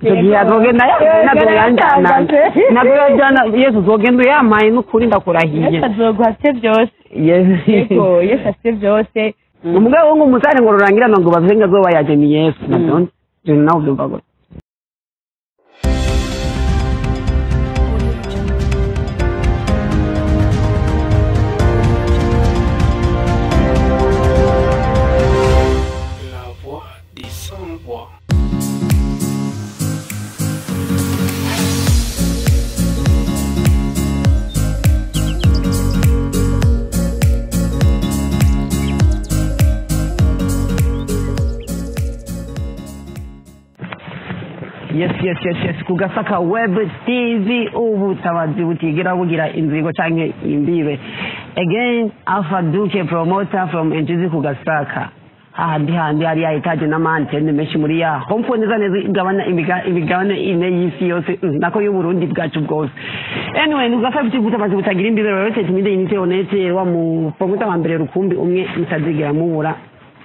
Tugiye azogenda nazoyanjana nazoyanjana Yesu uzogenda uyamaye n'ukuri ndakurahiye. Yesu azoguha afite byose. Yego, Yesu afite byose. Umugabo ngo umusare ngo rurangirana ngo bavuge ngo azoba yaje ni Yesu nabyo nawe ubyumva gute? La voix des sans-voix. Yes, yes, yes, yes. Ku Gasaka Web TV ubutabazi butigera bugira inzigo canke imbibe. Again, Alpha Duke promoter from NTZ ku Gasaka. Hahandi handi hariya etaje n'amantene menshi muri ya homfo neza neza igabana imigabane ine y'isi yose nako y'Uburundi bwacu bwose. Anyway, ni Gasaka TV ubutabazi butagira imbibe rero timide inite honete wa mu promoter wa mbere rukumbi umwe mutazigira mubura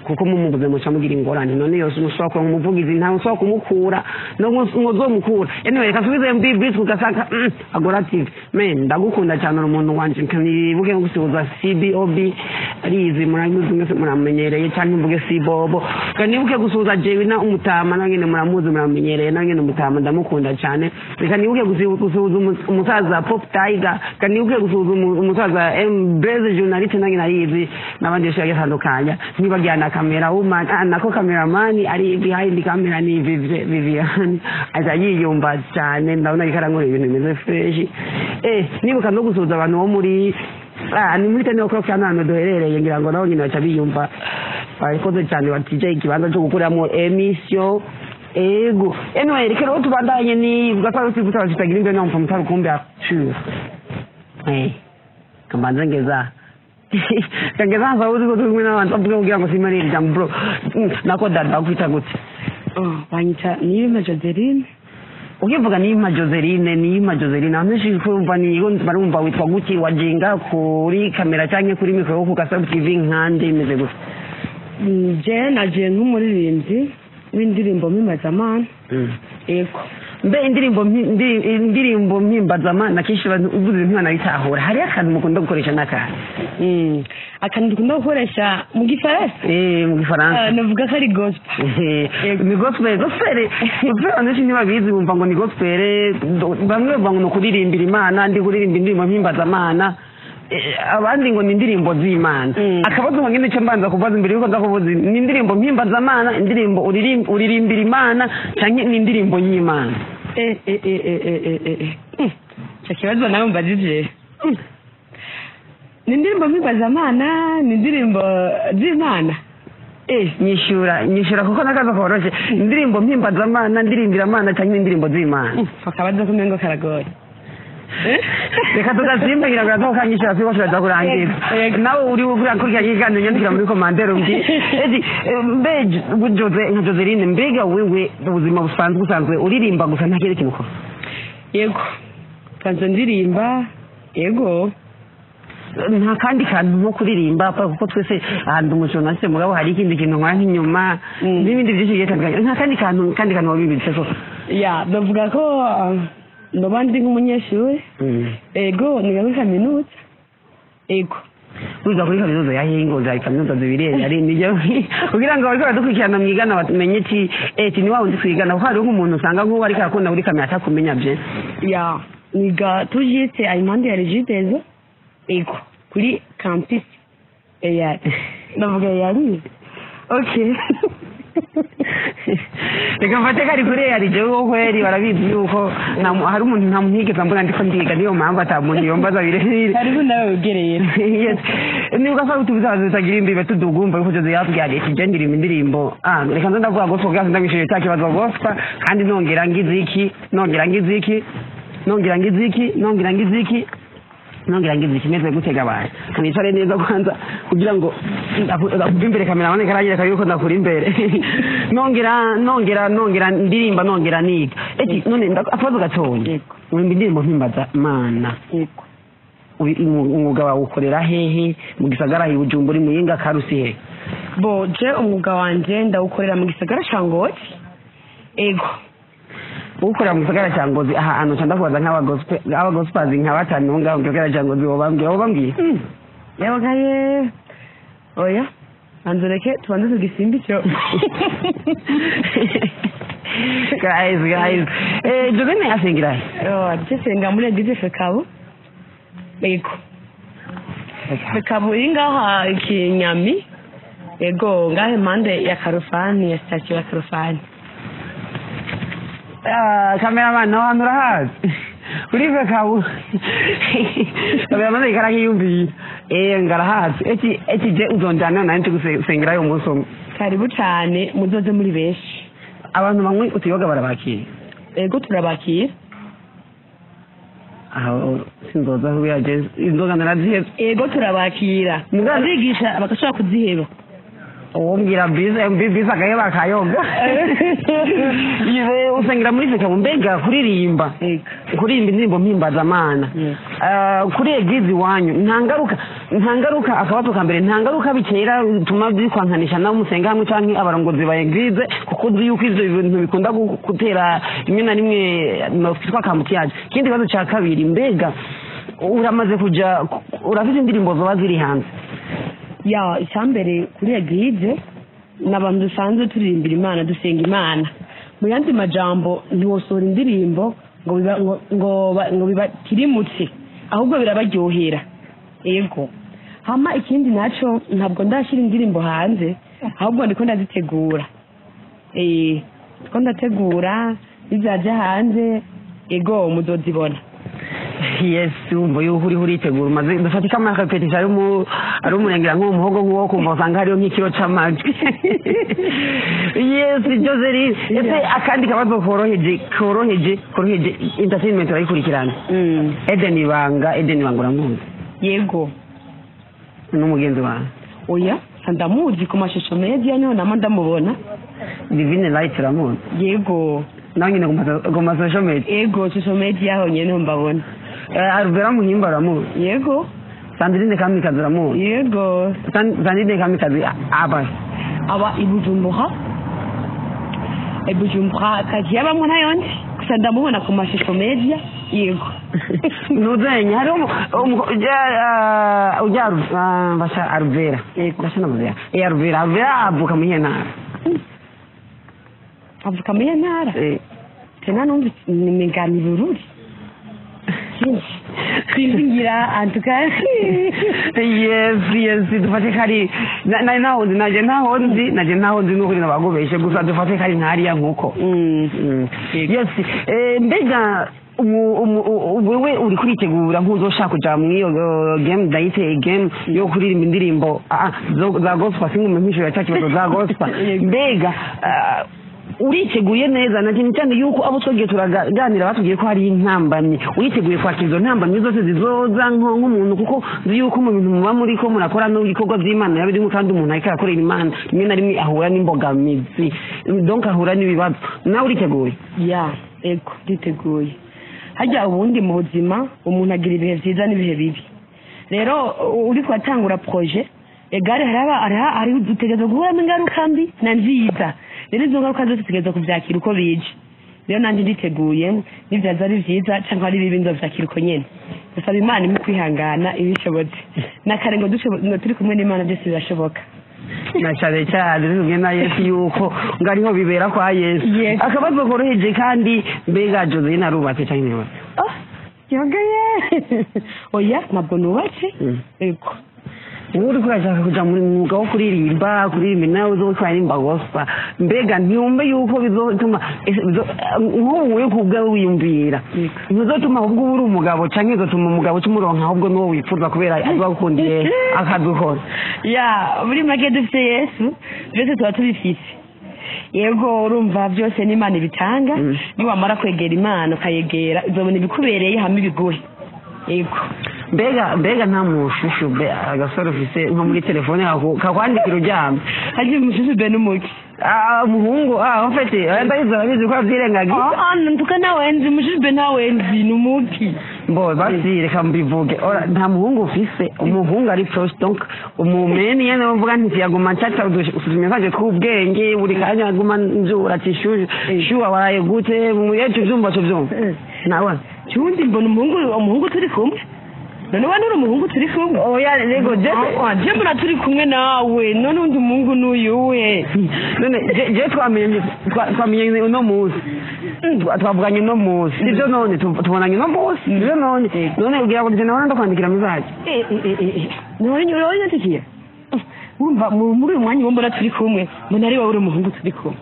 kuko mumubuze muca mugira ingorane none yose umushobora kuba umuvugizi ntawe ushobora kumukura no ngozomukura. Anyway, reka nsubize MB Beats ku Gasaka Agora TV. Men ndagukunda cyane uri umuntu wanje nibuke gusuhuza CBOB arizi muramuzi mwese muramenyereye cyangwa mvuge Cbobo kanibuke gusuhuza Jewina umutama nawe nyene muramuzi muramenyereye nawe nyene umutama ndamukunda cyane. Reka nibuke gusuhuza umusaza Pop Tiger, kanibuke gusuhuza umusaza M Blaze journalist nawe nyene arizi n'abandi benshi bagiye batandukanye nibajyana camera woman nako cameraman ari behind the camera ni Vivian aza yiyumva cyane ndabona ikarango ibintu bimeze fresh. Nibuka no gusuhuza abantu bo muri ni muri 10 o'clock cyane hano duherereye ngira ngo nabo nyine baca biyumva barikoze cyane batije ikibanza cyo gukuramo emission. Ego anyway, reka rero tubandanye ni Gasaka TV tutagira imbere no mutari kumbe Arthur. Kambanza ngeza kangeza nza uzi ko turi kumwe n'abantu bavuga kugira ngo simanire ijambo bro nako dada kwita gute? Banyita Niyima Joseline. Ukivuga Niyima Joseline, Niyima Joseline abantu benshi kumva ni barumva witwa guki wajinga kuri kamera cyangwa kuri mikoro ku Gasaka TV nkande imeze gute? Je naje nk'umuririmbyi w'indirimbo mpimbazamana. Yego. Mbe indirimbo mpimbazamana kenshi abantu uvuze impana bitahura hari akantu mukunda gukoresha n'akantu akantu dukunda gukoresha mu gifaransa. Mu gifaransa navuga ko ari gospel. Ni gospel abantu benshi ntibabizi bumva ngo ni gospel bamwe bavuga ngo ni ukuririmbira Imana ndi kuririmba indirimbo mpimbazamana abandi ngo ni indirimbo z'Imana. Akabazo nk'ine cyo mbanza kubaza imbere yuko ndakubuza ni indirimbo mpimbazamana indirimbo uririmbira Imana canke ni indirimbo y'Imana? Cyo kibazo nawe mbajije. Ni indirimbo mpimbazamana ni indirimbo z'Imana. Nyishura kuko nakaza koroshe indirimbo mpimbazamana ndirimbira Imana canke indirimbo z'Imana. Akabazo kumengo karagoye. Reka tugasimba ngira ngo azokanyishura siko turaza kurangiza nawe uri urakurikira ikiganiro nyandikira muri commentaire undi edi mbe Jose nka Joseline mbega wewe ubuzima busanzwe uririmba gusa nta kindi kintu ukora? Yego kanze ndirimba. Yego nta kandi kantu nko kuririmba kuko twese ahantu umujournaliste mugabo hari ikindi kintu nkora nk'inyuma n'ibindi byinshi bigiye bitandukanye nta kandi kantu wabibitse so ya bavuga ko ndoba ndi nk'umunyeshuri. Ego niga muri kaminuza. Ego wiga kuri kaminuza ya Hingo za kaminuza zibiri ari nijyo kugira ngo bariko baradukurikirana mwigana bamenye ati ni wa wundi twigana kuko hariho nk'umuntu usanga nk'uwo ariko arakunda kuri kamera atakumenya bye. Ya niga tujite impande ya Regideso. Ego kuri campus ya ndavuga yari okay. Reka mfate kari kuri yari jewe kweri barabizi yuko hari umuntu ntamuhigeza mbona ndiko ndiga niyo mpamvu atamuntu yombaza birebire hariho nawe wegereye. Yes niba ugasaba utubizaza bitagira imbibe tudugumva yuko Jose yatubwiye ati je ndirimba indirimbo reka nze ndavuga gospel kugira ngo ndamwishyure cya kibazo gospel kandi nongera ngize iki nongera ngize iki nongera ngize iki nongera ngize iki nongera ngize iki meze gutega abantu kanicare neza kwanza kugira ngo ndakuva imbere kamera abone karanyereka yuko ndakuri imbere nongera nongera nongera ndirimba nongera niga eti none akabazo gatonya wimba indirimbo mpimbaza mana yego umwuga wawe ukorera hehe mu gisagara i Bujumbura Muyinga Karusi he? Bo je umwuga wanje ndawukorera mu gisagara ca Ngozi. Ego Ukorera mu gisagara cya Ngozi aha hantu nca ndakubaza nk'abagospers nka batanu ngaho mu gisagara cya Ngozi wobambwiye. Yabagaye oya banza ureke tubanze tugisimba icyo. Guys, Josene asengera he? Dusenga muri église Fekabu. Yego, Fekabu iri ngaha Kinyami. Yego, ngaha impande ya Karufani, ya sitasiyo ya Karufani. Cameraman, aho hantu urahazi kuri Fekabu? Cameraman ikara nkiyumviye ngarahazi. Eki je uzonjana nanje gusengerayo umunsi umwe? Karibu cyane, muzoze muri benshi. Abantu banywe utuyoga barabakira? Yego, turabakira. Aho sinzoza kubera je inzoga narazihevye. Yego, turabakira, abigisha bagashobora kuziheba. Uwombwira bisi agaheba akayonga. Iwe usengera muri Fekabu, mbega kuririmba indirimbo mpimbazamana kuri église iwanyu nta ngaruka? Akabazo ka mbere, nta ngaruka bitera bituma bikwankanisha nawe musenga hamwe canke abarongozi ba église? Kuko uzi yuko ivyo bintu bikunda gutera rimwe na rimwe notwitwa kamutiyaje. Ikindi kibazo ca kabiri, mbega uramaze kuja, urafite indirimbo zoba ziri hanze? Ya, icyambere, kuri église ni abantu dusanzwe turirimbira Imana, dusenga Imana. Mu yandi majambo, ntiwosohora indirimbo ngo biba, ngo bibatirimutse, ahubwo birabaryohera. Yego, hama ikindi naco, ntabwo ndashyira indirimbo hanze, ahubwo ndiko ndazitegura. Ndiko ndategura, bizaja hanze, ego, muzozibona. Yes, wumva yuko uriho uritegura, umaze dufatika amarépétition ari umurengera nk'uwo muhogo nk'uwo kumva usanga hariyo nk'ikiro c'amajwi. Yes, Joseline, ese akandi kabazo koroheje, entertainment urayikurikirana? Eden Ibanga, Eden Ibanga uramuzi? Yego. N'umugenzi wawe? Oya, ndamuzi ku mashusho media, niho nama ndamubona. Divine Light uramuzi? Yego. Nawe nyine ku ma social media? Yego, social media honyine niho mbabona. Alvera Muhimba uramuzi? Yego. Sandrine Kamikazi uramuzi? Yego. Sandrine Kamikazi aba Aba i Bujumbura, i Bujumbura kagiye abamwe ntayo nzi, gusa ndamubona ku mashusho media, yego. Nuzenya hariho ujya basha Alvera. Yego. Basha navuze Alvera avuka mu iyihe ntara? Avuka muri iyo ntara? Tena numva ni migani Bururi, sinzi ngira antuka. Yes, dufate kari naho nzi, naje ntaho nzi, naje ntaho nzi, nukuri nabagubeshe, gusa dufate kari nkariya nkuko. Yes, mbega wewe uri kuritegura nk'uzoshaka kuja mw'iyo game, ndayite game yo kuririmba indirimbo za gospel, singume mpisho ya cya kibazo za gospel, mbega uriteguye neza, na cyane cyane yuko abo twagiye turaganira batubwiye ko hari intambamyi? Uriteguye kwakira izo ntambamyi zose zizoza nk'umuntu? Kuko nzi yuko mu bintu muba muri ko murakora n'ibikorwa by'Imana yaba birimo, kandi umuntu ariko arakorera Imana rimwe na rimwe ahura n'imbogamizi, donc ahura n'ibibazo. Nawe uriteguye? Ya, ego, nditeguye. Hajya ubundi mu buzima umuntu agira ibihe byiza n'ibihe bibi. Rero uri kuratangura projet egare, haraba hari utegerezwa guhuramo ingaruka mbi na nziza. Rero izo ngaruka zose utegerezwa kuvyakira uko bije. Rero nanjye nditeguye, nivyaza ari vyiza canke ari bibi, nzovyakira uko nyene. Dusaba Imana imwe kwihangana ibishobotse nakare ngo turi kumwe n'Imana byose birashoboka. Na cyane cyane turi kumwe na Yesu, yuko ngo ariho bibera kwa Yesu. Yes. Akabazo koroheje kandi, mbega Joseline arubatse cyangwa ntibubatse? Oh, yogaye, oya, ntabwo nubatse. Ego. Wowe uriko urashaka kuja mu mwuga wo kuririmba nawe uzo kuririmba gospel, mbega ntiwumve yuko bizotuma nk'ubu wewe kubwawe wiyumvira ntuzotuma ahubwo uba uri umugabo, canke bizotuma umugabo uca umuronka ahubwo n'uwo wifuza kubera azogukundiye akadukora? Ya, muri make dufite Yesu, byose tuba tubifise. Yego, urumva byose n'Imana ibitanga. Niwamara kwegera Imana, ukayegera, uzobona ibikubereye hamwe ibiguhe. Yego. Mbega nta mushushu be agasore ufise nko muri telefone kakwandikira uryamye? Harya umushushu be n'umuki? Ah, umuhungu, en fait, ndabizi, urabizi ko avyirengagiza. Ah, ntuka nawe nzi umushushu be, nawe nzi ni umuki. Mbo basi reka mbivuge. Ora nta muhungu ufise, umuhungu ari proche, donc umumeni nyene mvuga nti yaguma ncaca utumessage tw'ubwenge buri kanya, aguma nzura ati shuje shuwa waraye gute yecu vyumva tuvyumva nawe. Cyundi mbona umuhungu turi kumwe. None wa nuri umuhungu turi kumwe? Oya rego je Ah, je mbona turi kumwe nawe, none undi muhungu n'uyuwe? None je twamenye uno munsi, twavuganye uno munsi, sivyo? None tubonanye uno munsi, sivyo? None ugira ngo je nawe ndakwandikira message? None uranyatikiye, urumva muri uyu mwanya uwo mbona turi kumwe, mbona ari wowe uri umuhungu turi kumwe,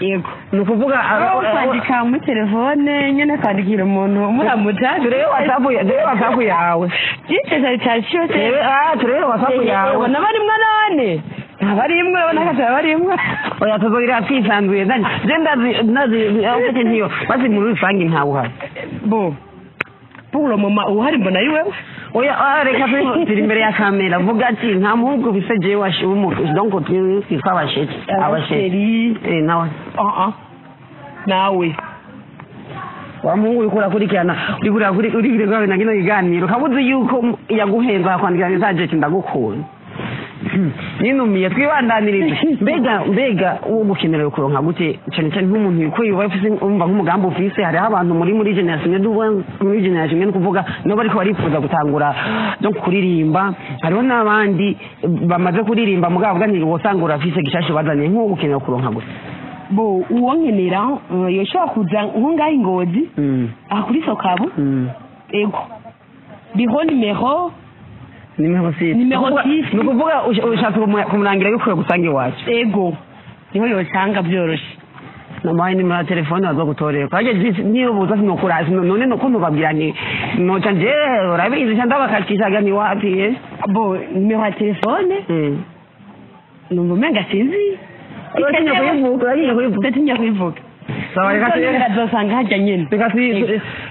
yego. Ni ukuvuga Wowe kwandika muri telefone nyine, kwandikira umuntu muramuta. Turebe WhatsApp, turebe WhatsApp yawe. Byinshi cyane. Turebe, turebe WhatsApp yawe. Ubona barimwo, none ntabarimwe, ubona ko atabarimwe. Oya, tuzogira twisanzuye. Je ndazi ufite ntiyo basi muri rusange ntawe uhari. Bon, pour le moment uhari mbona ari wewe. Oya, reka turi imbere ya kamera, vuga ati nta muhungu ufise jewe w'umu donc twitwa abasheki. Abasheri. Eh, nawe. Ah ah, nawe. Wa muhungu uriko urakurikirana, uriko urakurikirana na kino kiganiro, kabuze yuko yaguhenza akwandikira message ati ndagukunda. Ninumiye, twibandanirize. Mbega uwo gukenera kuronka gute, cyane cyane nk'umuntu yuko yuba ufise, umva, nk'umugambi ufise? Hariho abantu muri generation imwe, duba muri generation imwe, ni kuvuga nabo bariko barifuza gutangura no kuririmba, hariho n'abandi bamaze kuririmba mugabo bavuga nti wosanga urafise gishasha bazanye, nk'uwo gukenera kuronka gute? Bo uwo nkenera, yoshobora kuza nko ngaho i Ngozi, aha kuri Sokabu. Ego, biho nimero. Nimero 6. Nimero 6. Ni ukuvuga ushatse kumurangira yuko gusanga iwacu? Ego, niho yosanga byoroshe. Namuhaye nimero ya telefone bazogutorera kaje. Niyo buza sinokura none nuko ntubabwira ni noca nje urabizi ca ndabakacishaga ni wapi eh? Bo nimero ya telefone, numva umenga sinzi. Uratinya kuyivuga, uratinya kuyivuga. Ndatinya kuyivuga. Sawa, reka azosanga hajya nyene. Reka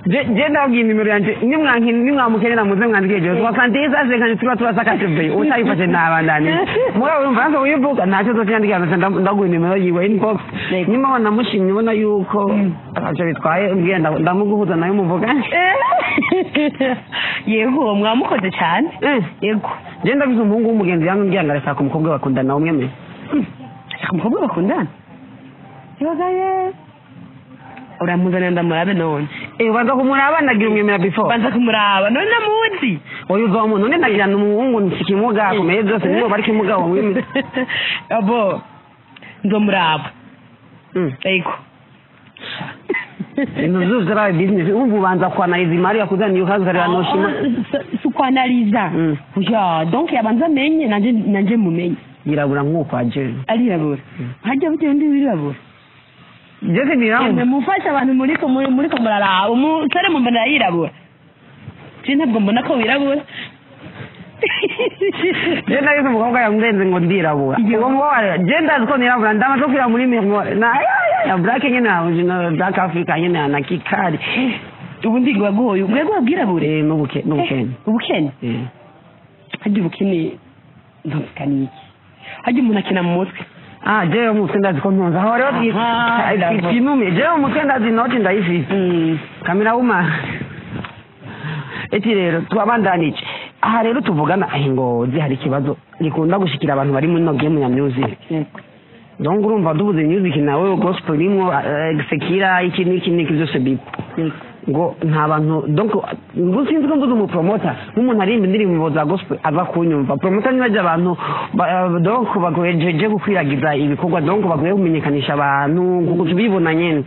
je ndabwiye nimero yanje, nimwanki nimwamukenera muze mwandike jewe 63 53 380. Utayifashe nabandani mugabo urumva nanze kuyivuga, ntacyo uzocyandikira, ndaguha nimero yiwe inbox. Nyuma wanamushimye ubona yuko atacyo bitwaye, mbwira ndamuguhuza nawe muvuga. Yego, mwamukoze cyane. Yego. Je ndabizi umuhungu w'umugenzi yambwiye ngo arashaka umukobwa bakundana umwe me. Ashaka umukobwa bakundana? Yogaye, uramuzanira ndamurabe none. Eh, ubanza kumuraba, nagira umwemera before. Banza kumuraba none, namuzi. Oya, uzomu none nagira umuhungu nsikimuga akomeye byose, nibo bari kimuga wamwemera. Abo nzomuraba. Yego. Ibintu byose byabaye business ubu, ubanza kwanaliza imari yakuzaniye ukazarira noshima. Si ukwanaliza. Ya, donc yabanza amenye nanje mumenye. Yirabura nk'uko aje. Arirabura hajya bitewe ndi wirabura. Jese nirabura. Emwe, mufashe abantu muriko muraraba umusore mumbona yirabura, je ntabwo mbona ko wirabura. Je ndabizi umukobwa yamurenze ngo ndirabura. Uwo mubabare, je ndazi ko nirabura, ndamaze kwira muri mirimo na ya black nyene, na black Africa nyene na kikari. Ubu ndigwagoye ubwego bwirabure. Eh, n'ubuke n'ubukene. Ubukene? Eh. Hajya ubukene ndavuga ni iki? Hajya umuntu akina mu mutwe. Ah, jewe umutwe ndazi ko ntunze aho rero. Aha, ndavuga. Kinume, jewe umutwe ndazi inoti ndayifise kamera wuma eti. Rero twabandanije aha rero tuvugana aho Ngozi hari ikibazo gikunda gushikira abantu bari muri no game ya music. Donc urumva dubuze music nawe gospel irimo, sekira, iki n'iki n'iki byose bipo ngo nta bantu. Donc ngo sinzi ko mvuze umupromoter, nk'umuntu arimba indirimbo za gospel aza kunyumva, promoter niba abantu donc bagoyeje gukwiragiza ibikorwa, donc bagoye kumenyekanisha abantu nkuko tubibona nyene.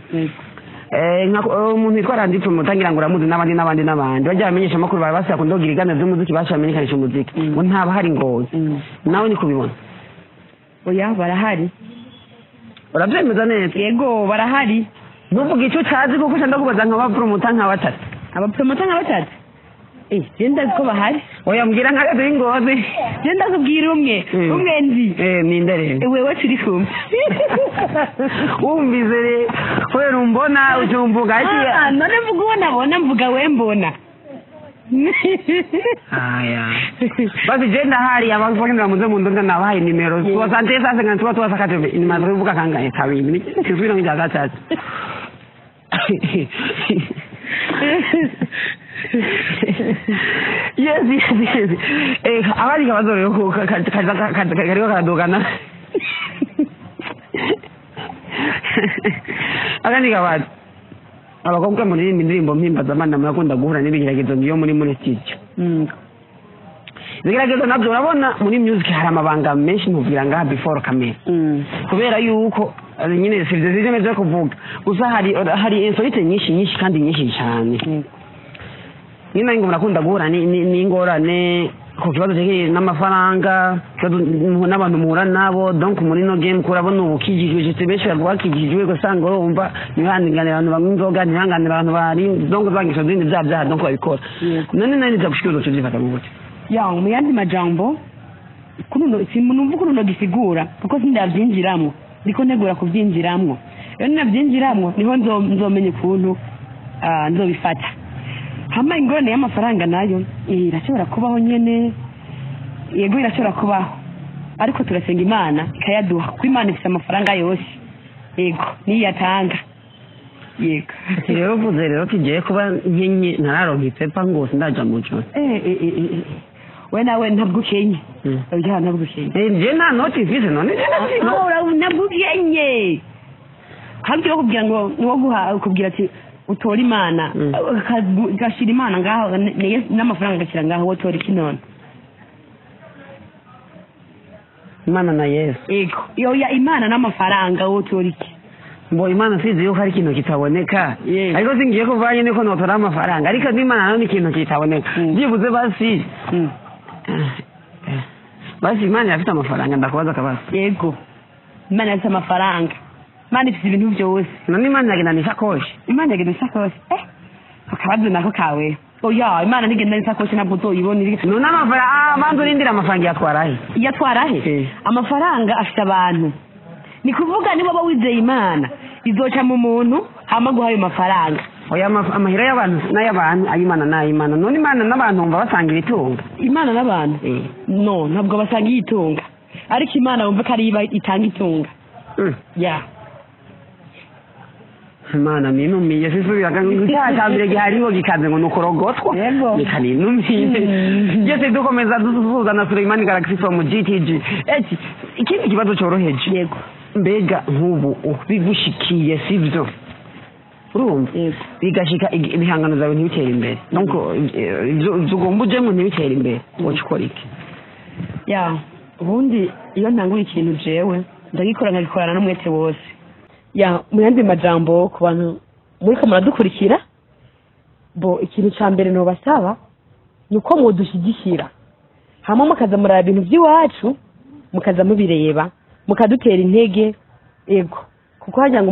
Nka umuntu witwa Randy Promoter, ngira ngo uramuzi, n'abandi n'abandi n'abandi bajya bamenyesha amakuru, baba basaba kundogira ibiganiro by'umuziki, basha bamenyekanisha umuziki, ngo ntaba hari Ngozi. Nawe ni kubibona? Oya, barahari. Urabyemeza neza? Yego, barahari. Ntuvuge icyo utazi, kuko ushaka kubaza nka bapromoter nka batatu. Abapromota nka batatu? Eh, je ndazi ko bahari. Oya, mbwira nka gatatu y'Ingozi. Je ndakubwira umwe. Umwe nzi. Eh, ninde rero? Wewe turi kumwe. Wumvise rero, kubera umbona ucumvuga ati Ah, none mvuga uwo nabona, mvuga we mbona. Aya, basi je ndahari, abantu bagenda muze mu ndonda, nabahaye nimero 63 53 3 nimaze kuvuga kangahe? Kabiri kisubira mu gatatu. Yes. Abandi kabazo rero kariko karadugana. Akandi kabazo, abakobwa muririmba indirimbo mpimbazamana murakunda guhura n'ibigeragezo ngiyo muri studio. Ibigeragezo nabyo, urabona muri music hari amabanga menshi ntuvugira ngaha before camera, kubera yuko nyine sivyo zije kuvuga gusa, hari insolite nyinshi nyinshi kandi nyinshi cyane. Nyine ngo murakunda guhura n'ingorane ku kibazo cyerekeye n'amafaranga, ikibazo n'abantu muhura nabo. Donc muri no game kurabona ubu ukijijwe, jete benshi bakijijwe, ugasanga urumva ntihanganira abantu banywa inzoga, ntihanganira abantu bari donc bangisha zindi bya byaha, donc babikora. None nani nza gushikira uzoca mu gute? Ya, mu yandi majambo, kuno sinumva ukuntu gisigura kuko sindabyinjiramwo, ndiko ntegura kubyinjiramwo. Rero ninabyinjiramwo niho nzomenya ukuntu nzobifata. Hama ingorane y'amafaranga nayo irashobora kubaho nyene, yego irashobora kubaho, ariko turasenga Imana ikayaduha, kuko Imana ifite amafaranga yose, yego niyo yatanga, yego. Rero uvuze rero tugiye kuba nkenye ntararonka ipepa ngo sindaja mu joro. We nawe ntabwo ukenye. Oya, ntabwo ukenye. Je nta noti mfise none je Ntabwo ukenye. Habyo kubwira ngo niwo guha kubwira ati utora Imana, gashira Imana ngaho n'amafaranga agashyira ngaho, wotora iki none? Imana na Yesu. Yego, yoya, Imana n'amafaranga wotora iki? Mbo Imana sizi yuko ari ikintu kitaboneka, ariko singiye kuvanye niko notora amafaranga, ariko n'Imana nayo ni ikintu kitaboneka. Byibuze basi basi Imana irafite amafaranga, ndakubaza akabazo. Yego, Imana ifite amafaranga, Imana ifite ibintu byose. None Imana iragenda n'ishakoshi? Imana iragenda n'ishakoshi? Akabazo nako kawe. Oya, Imana ntigenda n'isakoshi, ntabwo uzoyibona. None amafaranga, banza urindire, amafaranga yatwara he? Iyatwara he? Amafaranga afite abantu. Ni kuvuga niba waba wizeye Imana, izoca mu muntu hama guha ayo mafaranga. Oya, amahera y'abantu n'ay'abantu, ay'Imana n'ay'Imana. None Imana n'abantu wumva basanga ibitunga? Imana n'abantu? No, ntabwo basanga iyitunga, ariko Imana wumva ko ariyo itanga itunga. Ya. Imana ninumiye, sisubiraga icyaha cya mbere gihariho gikaze ngo ni ukurogotwa. Reka ninumiye. Yese, dukomeza dusuhuza na Suleimani Galaxy from GTG. Eti ikindi kibazo cyoroheje. Yego. Mbega nk'ubu bigushikiye, sivyo, urumva bigashika ibihangano zawe ntibitere imbere, donc ibyo ugomba ujemo ntibitere imbere, woca ukora iki? Ya, ubundi iyo ntangura ikintu jewe ndagikora nkagikorana n'umwete wose. Ya, mu yandi majambo, ku bantu muriko muradukurikira, bo ikintu ca mbere nobasaba ni uko mwodushyigikira, hama mukaza muraba ibintu by'iwacu, mukaza mubireba, mukadutera intege. Yego, kuko hagira ngo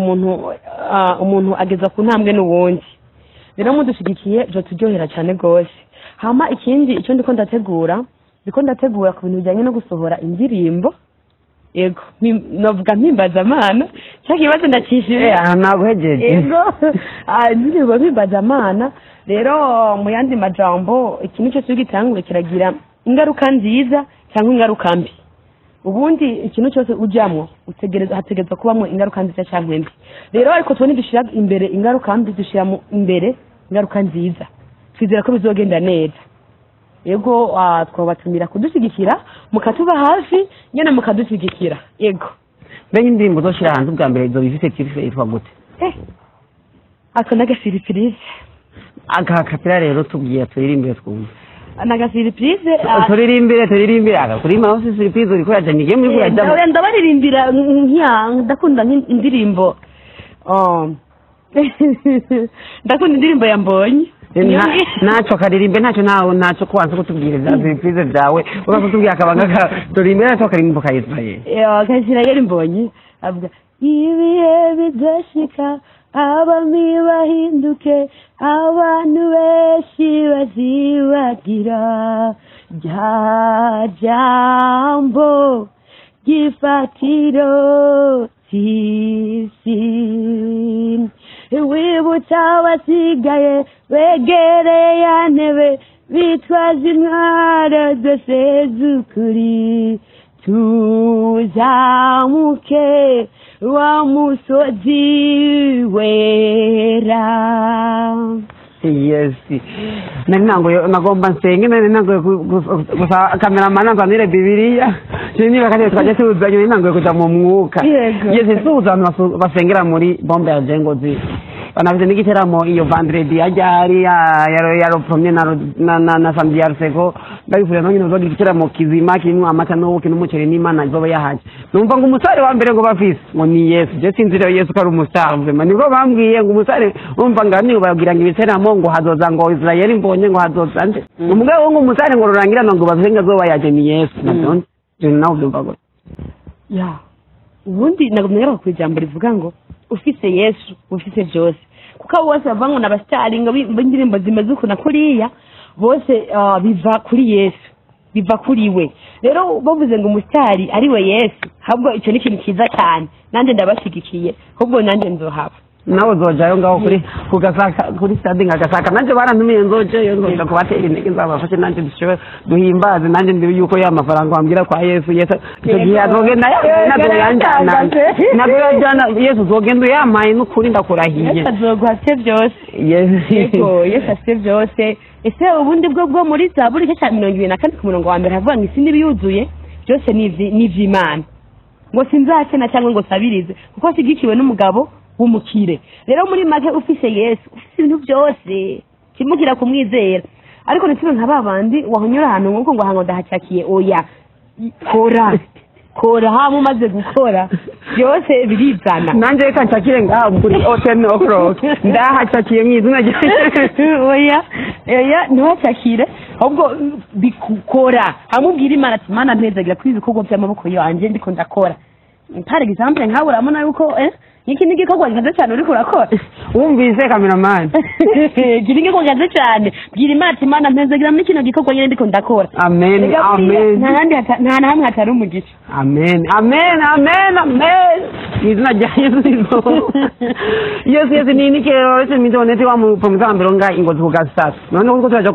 umuntu ageza ku ntambwe n'uwundi. Rero mudushyigikiye byo cyane rwose. Hama ikindi, icyo ndiko ndategura ku bintu bijyanye no gusohora indirimbo, yego navuga mpimbazamana, cya kibazo ndakishyuye. Naguhejeje. Yego, indirimbo mpimbazamana. Rero mu yandi majambo, ikintu cyose ugitangura kiragira ingaruka nziza cyangwa ingaruka mbi. Ubundi ikintu cyose ujyamwo utegereza, hategerezwa kubamwo ingaruka nziza cyangwa mbi. Rero ariko tubone dushyira imbere ingaruka mbi, dushyira imbere ingaruka nziza, twizera ko bizogenda neza. Yego, twabatumira kudushyigikira, mukatuba hafi nyine, mukadushyigikira, yego. Mbega indirimbo uzoshyira hanze ubwa mbere izoba ifite titre yitwa gute? Ako n'agasurprise. Aka kapira rero tubwiye turirimbire twumve. N'agasurprise. Turirimbire, turirimbire. Aka kuri maho surprise uriko urajya ni game uriko urajya. Ndabaririmbira nkiya ndakunda nk'indirimbo. Oh. Ndakunda indirimbo ya Mbonyi. Ntacyo karirimbe, ntacyo, ntawe ntacyo kubanza kutubwira ibya surprise byawe, uraza kutubwira akabanga ka turirimbe, ntacyo karirimbo ka Israel. Ka Israel Mbonyi avuga ibihe bidashika, abami bahinduke, abantu benshi bazibagira rya jambo ry'ifatiro cy'isi, wibutsa abasigaye begereye ya ntebe, bitwaza intwaro zose z'ukuri, tuzamuke wa musozi wera. Yes, nari nango nagomba nsenge, nari nango gusa cameraman anzanire Bibiliya, niba kandi twajya tuzanye, nari nango kuja mu mwuka. Yes, suza abantu basengera muri Bombe ya Ngozi banafite n'igiteramo iyo vendredi ya ryari ya le premier na samedi ya Ruseko. Ndabifurira nanjye nzogira igiteramo kizima kirimo amata n'ubuki n'umuceri n'Imana izoba yahaje. Numva ngo umusare wa mbere ngo bafise ngo ni Yesu. Je sinzi rero Yesu ko ari umusare vraiment, nibwo bambwiye ngo umusare umva ngo niba bagira ngo ibiteramo ngo hazoza ngo Israel mbonye ngo hazoza nde umugabo ngo umusare ngo rurangirana ngo bavuge azoba yaje ni Yesu. Nabyo je nawe byumva gute? Ya, ubundi nagumye ngaruka ku ijambo rivuga ngo ufise Yesu ufise byose, kuko abo bose bavuga ngo n'abasitari ngo b'indirimbo zimeze uku na kuriya bose biva kuri Yesu, biva kuri we. Rero bavuze ngo umusitari ari we Yesu, ahubwo icyo ni ikintu cyiza cyane, nanjye ndabashyigikiye, ahubwo nanjye nzohaba. Nawe uzojayo ngaho kuri kugasaka kuri stade ngagasaka, nanjye barantumiye nzojeyo, nzoja kubatera intege, nzabafashe nanjye dushobore duhimbaze, nanjye ndibe yuko ya mafaranga wambwira kwa Yesu, Yesu icyo gihe azogenda nazoyajyana, Yesu uzogenda uyampaye n'ukuri ndakurahiye. Yesu azoguha afite byose. Yego, Yesu afite byose. Ese ubundi bwo muri Zaburi igice cya 24 ku murongo wa mbere havuga ngo isi n'ibiyuzuye byose ni iby'Imana, ngo sinzakena cyangwa ngo sabirize kuko nshyigikiwe n'umugabo w'umukire. Rero muri make ufise Yesu ufise ibintu byose, kimugira kumwizera. Ariko ntitube nka babandi wahonyura ahantu nkuko ngo ahango ndahacakiye, oya, kora kora hama umaze gukora byose birizana. Nanjye reka ncakire ngaho kuri 10 o'clock ndahacakiye mu izina rya oya oya, ntiwacakire ahubwo bikukora, hamubwira Imana ati Mana mpezagira kuri ibikorwa by'amaboko yanjye ndiko ndakora. Par exemple nkawe urabona yuko iki ni igikorwa gikaze cyane uriko urakora. Wumvise cameraman? Iki ni igikorwa gikaze cyane, bwira Imana ati Mana mpezagira muri kino gikorwa nyine ndiko ndakora. Amen, amen. Nta na hamwe hatari umugisha. Amen, amen, amen, amen. Mu izina rya Yesu. Yesu, Yesu ni nike wese mitonete wa mu nga Ingozi kugasaka. None uko turaja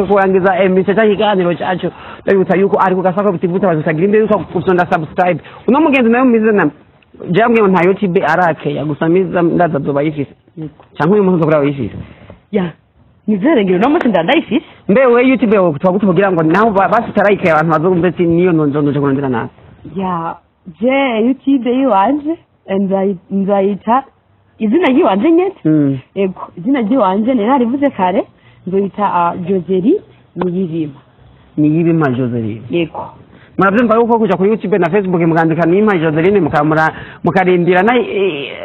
kurangiza emission cya kiganiro cyacu, ndabibutsa yuko ari kugasaka butivuta bazagira imbere yuko kusonda subscribe. Uno mugenzi nawe mizana jambwe nta YouTube arakeya gusa miza ndaza zoba yifise. Cyangwa uyu muntu zokora yifise. Ya, nizere no munsi ndandayifise. Mbe we YouTube yawe twagutuvugira ngo naho basitarayike abantu bazumve ati niyo nonzo kurondera nawe. Ya, je YouTube yiwanje nzayita izina ryiwanje nyene. Yego, izina ryiwanje ni narivuze kare, nzoyita Joseline Niyibima. Niyibima Joseline. Yego. Murabyumva yuko kuja kuri YouTube na Facebook mukandika Niyibima Joseline mukamura mukarindira na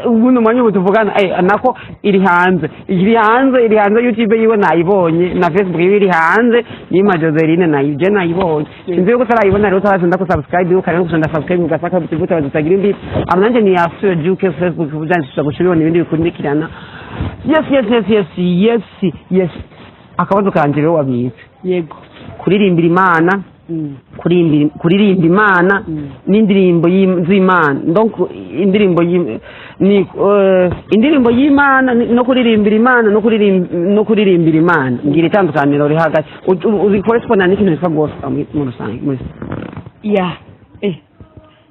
ubundi mwanya ubu tuvugana nako iri hanze, iri hanze, iri hanze YouTube yiwe nayibonye na Facebook yiwe iri hanze, Niyibima Joseline nayije nayibonye. Sinzi yuko utarayibona rero utarasenda ko subscribe yuko ari gusonda subscribe ugasaka bitivuta bazitagira imbi. Amnanje ni Afro Duke Facebook kujanishwa gushobora ibindi bikurikirana. Yes, yes, yes, yes, yes, yes. Akabazo kanje rero wabitse. Yego. Kuririmbira Imana, kuririmba Imana n'indirimbo z'Imana. Donc indirimbo ni indirimbo y'Imana no kuririmbira Imana no kuririmbira Imana ngira itandukaniro riri hagati. Uzikorespondana n'ikintu cyitwa gospel muri rusange. Ya,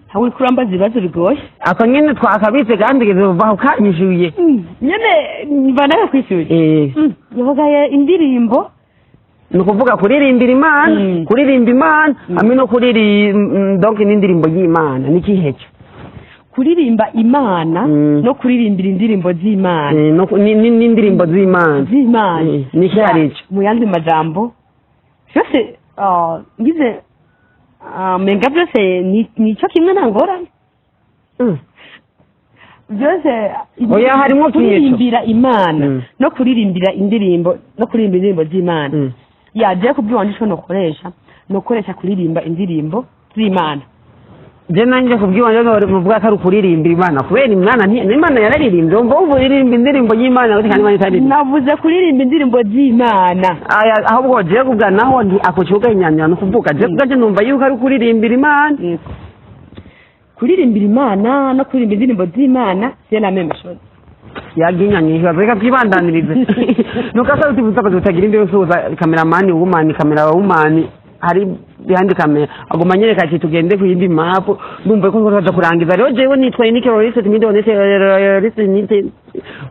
hawe kurambaza ibibazo bigoye. Ako nyene twakabitse kandi kizovaho kanyishuye. Nyene mba kwishuye. Yavuga indirimbo ni ukuvuga kuririmbira Imana, kuririmba Imana hamwe no kuririmba donc n'indirimbo y'Imana ni kiheco. Kuririmba Imana no kuririmbira indirimbo z'Imana n'indirimbo z'Imana z'Imana ni kiheco. Mu yandi majambo byose ngize menga byose ni cyo kimwe nta ngorane. Byose oya harimo kuririmbira Imana no kuririmbira indirimbo no kuririmba indirimbo z'Imana. Ya, je kubyiwanje cyo nokoresha kuririmba indirimbo z'Imana. Je nanje kubyiwanje no muvuga ko ari kuririmbira Imana kubera Imana Imana yararirimbye umva uririmba indirimbo y'Imana kandi Imana itaririmba. Navuze kuririmba indirimbo z'Imana. Aya ahubwo je kubwa naho ndi ako kibuga inyanya no kuvuga je kubwa je numva yuko ari kuririmbira Imana. Kuririmbira Imana no kuririmba indirimbo z'Imana c'est la même chose. Yaginyanye reka twibandanirize. Nuko asa utibuza butagira imbere usuza cameraman woman camera woman hari behind camera aguma anyereka ati tugende ku yindi map, ndumva ko twaza kurangiza. Rero jewe nitwa Unique Royalist Midonete Royalist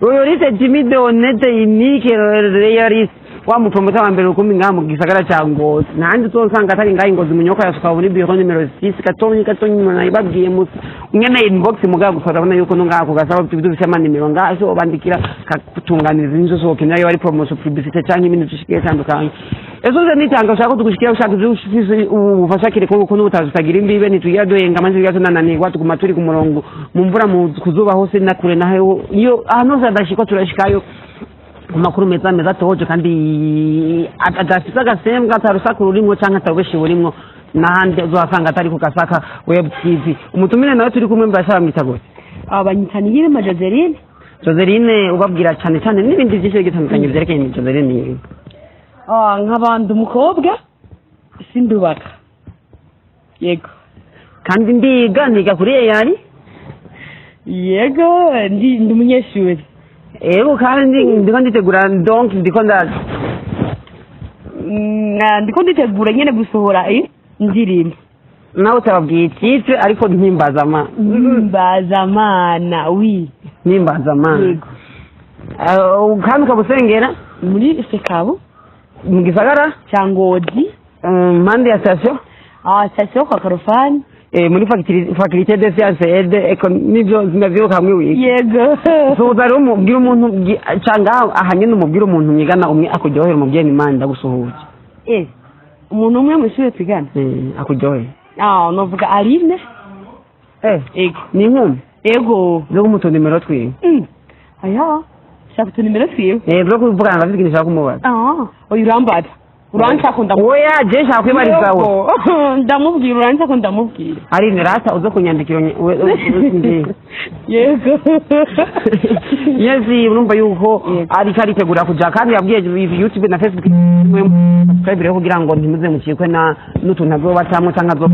Royalist Midonete Unique Royalist wa mupromota wa mbere ukumi ngaha mu gisagara ca Ngozi. Nandi uzosanga atari ngaha Ngozi munyoka yasuka muri bureau numero 6 katonyi katonyi nayibabwiye musi nyene inbox mugabo gusa urabona yuko no ngaha kugasaba dufise amanimero ngaha so bandikira kakutunganiriza inzu zose nayo ari promotion publicité canke ibintu bishikiye bitandukanye. Ezo ze nitanga ushaka tugushikira ushaka ubufasha kire ko n'ubutazi utagira imbibe ntitugira duhenga amazi tugira tunananirwa tuguma turi ku murongo mu mvura mu kuzuba hose na kure naho iyo ahantu hose hadashikwa turashikayo amakuru meza meza atohoje kandi adafise agasembwa atarusaku rurimwo canke atarubeshi burimwo n'ahandi uzohasanga atari ku Gasaka Web TV. Umutumire nawe turi kumwe mbasha bamwita gute? Abanyita Niyirema Joseline. Joseline ubabwira cane cane n'ibindi vyinshi bitandukanye vyerekeye Joseline. Nk'abandi umukobwa sindubaka. Yego. Kandi ndiga niga kuri eyari? Yego, ndi umunyeshuri. Ego kandi ndiko nditegura donc ndiko ndiko nditegura nyene gusohora indirimbo. Nawe utababwiye titre ariko ntimbazamana. Ntimbazamana, oui. Ntimbazamana. Yego. Kandi ukabusengera muri Sekabu mu gisagara ca Ngozi, mpande ya station. Station kwa Karofani. Muri faculté de sciences et de nivyo navyo hamwe wiki. Yego. Suhuza rero umubwira umuntu canga aha nyene umubwira umuntu mwigana umwe akuryohera umubyeyi Imana ndagusuhuje. Umuntu umwe mw'ishure twigana. Akuryohera. Novuga Aline. Ego. Ni inkumi? Ego. Zo kumuta nimero twiwe. Aya, shaka utunimero twiwe. Zo kuvugana ndafite ikintu nshaka kumubaza. Oya urambaza. Uranca ko ndamubwira. Oya je nshaka kwibariza we. Ndamubwira uranca ko ndamubwira. Aline rata uzo kunyandikira Yego. Yezi urumva yuko ari karitegura kuja kandi yabwiye YouTube na Facebook subscribe rero kugira ngo ntimuze mukikwe na n'utuntu azobatamwe canke azo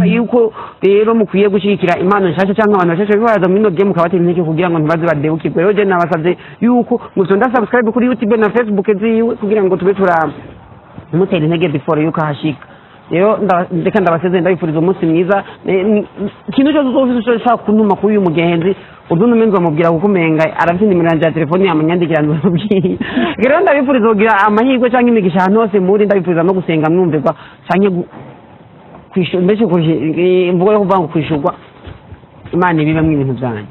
yuko rero mukwiye gushigikira impano nshasha canke abantu bashasha bibaza muri no game mukabatera intege kugira ngo ntibaze badebukirwe. Rero je nabasavye yuko muzonda subscribe kuri YouTube na Facebook ziwe kugira ngo tube turamba mutera intege before yuko ahashika. Rero ndeka ndabasezeye ndabifuriza umunsi mwiza. Ikintu cyose ushaka kuntuma kuri uyu mugenzi uzunume nzomubwira kuko umenga arafite nimero yanje ya telefone yamanyandikira nzomubwira. Rero ndabifuriza kugira amahirwe canke imigisha ahantu hose muri, ndabifuriza no gusenga mwumvirwa canke kwishura mbese imvugo yo kuvuga ngo kwishurwa Imana ibibemwo ibintu vyanyu.